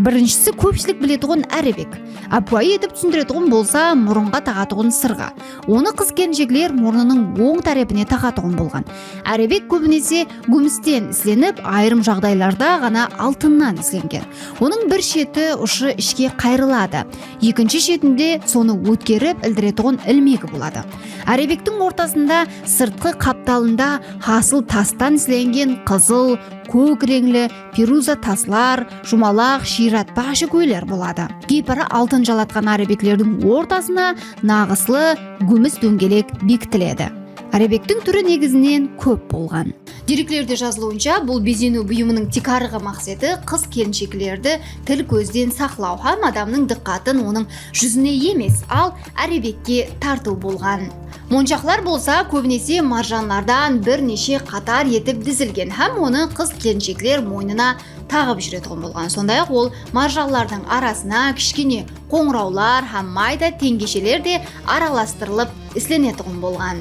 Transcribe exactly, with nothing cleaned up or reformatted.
Birinshisi, kópshilik biletuǵın árebek. Ápiwayı etip túsindiretuǵın bolsa, murınǵa taǵatuǵın sırǵa. Onı qız-kelinshekler murnınıń oń tárepine taǵatuǵın bolǵan. Árebek kóbinese gúmisten islenip, ayırım jaǵdaylarda ǵana altınnan islengen. Onıń bir sheti ushı ishke qayrıladı. Ekinshi shetinde sonı ótkerip ildiretuǵın ilmegi boladı. Árebektiń ortasında sırtqı qaptalında hasıl tastan islengen qızıl, kók reńli, peruza taslar, jumalaq, shıyratpa ashıkóyler boladı. Geypara altın jalatqan árebeklerdiń ortasına naǵıslı gúmis dóńgelek bekitiledi. Árebektiń túri negizinen kóp bolǵan. Dereklerde jazılıwınsha, bul bezeniw buyımınıń tiykarǵı maqseti qız-kelinsheklerdi til-kózden saqlaw hám adamnıń dıqqatın onıń júzine emes, al árebekke tartıw bolǵan. Monshaqlar bolsa kóbinese marjanlardan bir neshe qatar etip dizilgen hám onı qız-kelinshekler moynına taǵıp júretuǵın bolǵan. Sonday-aq, ol marjanlardıń arasına kishkene qońırawlar hám mayda teńgesheler de aralastırılıp islenetuǵın bolǵan.